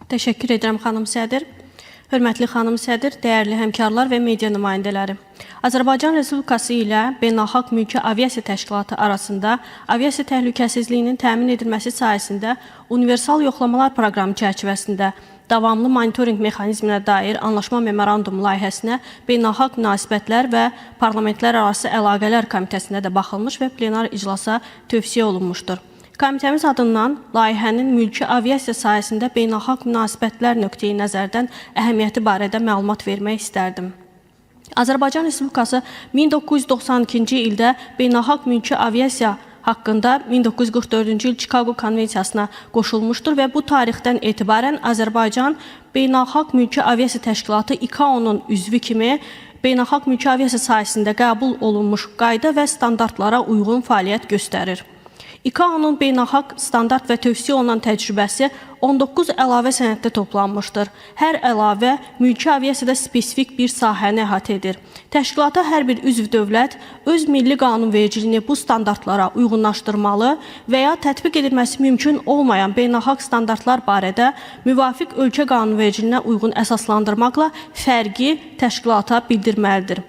Təşəkkür edirəm, xanım sədr. Hörmətli xanım sədr, dəyərli həmkarlar və media nümayəndələri. Azərbaycan Respublikası ilə Beynəlxalq Mülki Aviasiya Təşkilatı arasında aviasiya təhlükəsizliyinin təmin edilməsi sahəsində universal yoxlamalar proqramı çərçivəsində davamlı monitorinq mexanizminə dair anlaşma memorandumu layihəsinə Beynəlxalq Münasibətlər və Parlamentlərarası Əlaqələr Komitəsində də baxılmış və plenar iclasa tövsiyə olunmuşdur. Komitəmiz adından layihənin mülki aviasiya sahəsində beynəlxalq münasibətlər nöqteyi nəzərdən əhəmiyyəti barədə məlumat vermək istərdim. Azərbaycan Respublikası 1992-ci ildə Beynəlxalq Mülki Aviasiya haqqında 1944-cü il Çikaqo Konvensiyasına qoşulmuşdur və bu tarixdən etibarən Azərbaycan Beynəlxalq Mülki Aviasiya Təşkilatı İKAO-nun üzvü kimi beynəlxalq mülki aviasiya sahəsində qəbul olunmuş qayda və standartlara uyğun fəaliyyət göstərir. İKAO-nun beynəlxalq standart və tövsiyə olunan təcrübəsi 19 əlavə sənəddə toplanmışdır. Hər əlavə mülki aviasiyada spesifik bir sahəni əhatə edir. Təşkilata hər bir üzv dövlət öz milli qanunvericiliyini bu standartlara uyğunlaşdırmalı və ya tətbiq edilməsi mümkün olmayan beynəlxalq standartlar barədə müvafiq ölkə qanunvericiliyinə uyğun əsaslandırmaqla fərqi təşkilata bildirməlidir.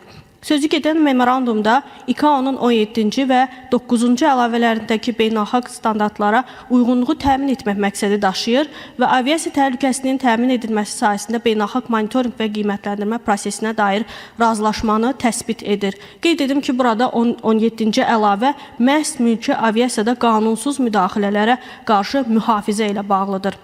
Sözü gedən memorandumda İKAO-nun 17-ci və 9-cu əlavələrindəki beynəlxalq standartlara uyğunluğu təmin etmək məqsədi daşıyır və aviasiya təhlükəsinin təmin edilməsi sahəsində beynəlxalq monitorinq və qiymətləndirmə prosesinə dair razılaşmanı təsbit edir. Qeyd edim ki, burada 17-ci əlavə məhz mülki aviasiyada qanunsuz müdaxilələrə qarşı mühafizə ilə bağlıdır.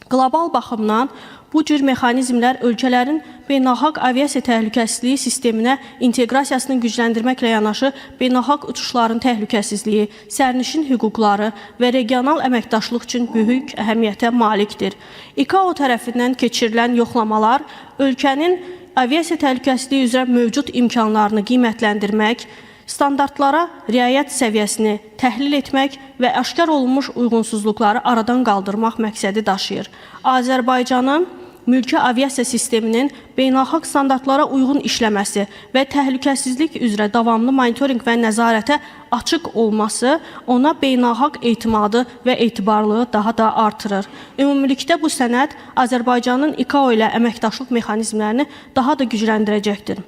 Qlobal baxımdan bu cür mexanizmlər ölkələrin beynəlxalq aviasiya təhlükəsizliyi sisteminə inteqrasiyasını gücləndirməklə yanaşı beynəlxalq uçuşların təhlükəsizliyi, sərnişin hüquqları və regional əməkdaşlıq üçün böyük əhəmiyyətə malikdir. İKAO tərəfindən keçirilən yoxlamalar ölkənin aviasiya təhlükəsizliyi üzrə mövcud imkanlarını qiymətləndirmək, standartlara riayət səviyyəsini təhlil etmək və aşkar olunmuş uyğunsuzluqları aradan qaldırmaq məqsədi daşıyır. Azərbaycanın mülki aviasiya sisteminin beynəlxalq standartlara uyğun işləməsi və təhlükəsizlik üzrə davamlı monitorinq və nəzarətə açıq olması ona beynəlxalq etimadı və etibarlılığı daha da artırır. Ümumilikdə bu sənəd Azərbaycanın İKAO ilə əməkdaşlıq mexanizmlərini daha da gücləndirəcəkdir.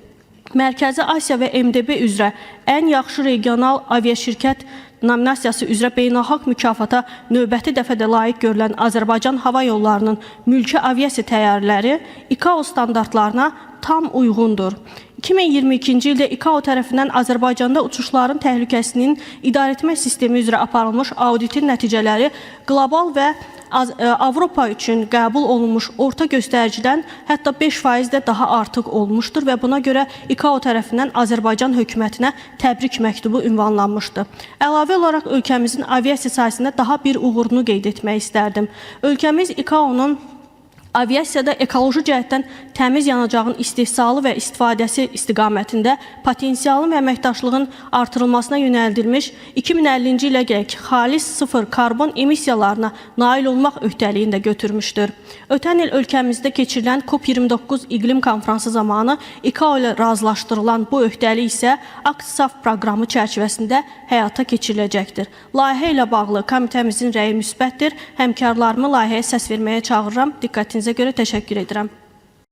Mərkəzi Asiya və MDB üzrə ən yaxşı regional aviaşirkət nominasiyası üzrə beynəlxalq mükafata növbəti dəfə də layiq görülən Azərbaycan Hava Yollarının mülki aviasiya təyyarələri İKAO standartlarına tam uyğundur. 2022-ci ildə İKAO tərəfindən Azərbaycanda uçuşların təhlükəsinin idarəetmə sistemi üzrə aparılmış auditin nəticələri qlobal və Avropa üçün qəbul olunmuş orta göstəricidən hətta 5% də daha artıq olmuşdur və buna görə İKAO tərəfindən Azərbaycan hökumətinə təbrik məktubu ünvanlanmışdı. Əlavə olaraq ölkəmizin aviasiya sahəsində daha bir uğurunu qeyd etmək istərdim. Ölkəmiz İKAO-nun aviasiyada ekoloji cəhətdən təmiz yanacağın istehsalı və istifadəsi istiqamətində potensialın və əməkdaşlığın artırılmasına yönəldilmiş 2050-ci ilədək xalis sıfır karbon emissiyalarına nail olmaq öhdəliyini də götürmüşdür. Ötən il ölkəmizdə keçirilən COP29 iqlim konfransı zamanı İKAO ilə razılaşdırılan bu öhdəlik isə Akt-Saf proqramı çərçivəsində həyata keçiriləcəkdir. Layihə ilə bağlı komitəmizin rəyi müsbətdir. Həmkarlarımı layihəyə səs verməyə çağırıram. Diqqətinizə görə təşəkkür edirəm.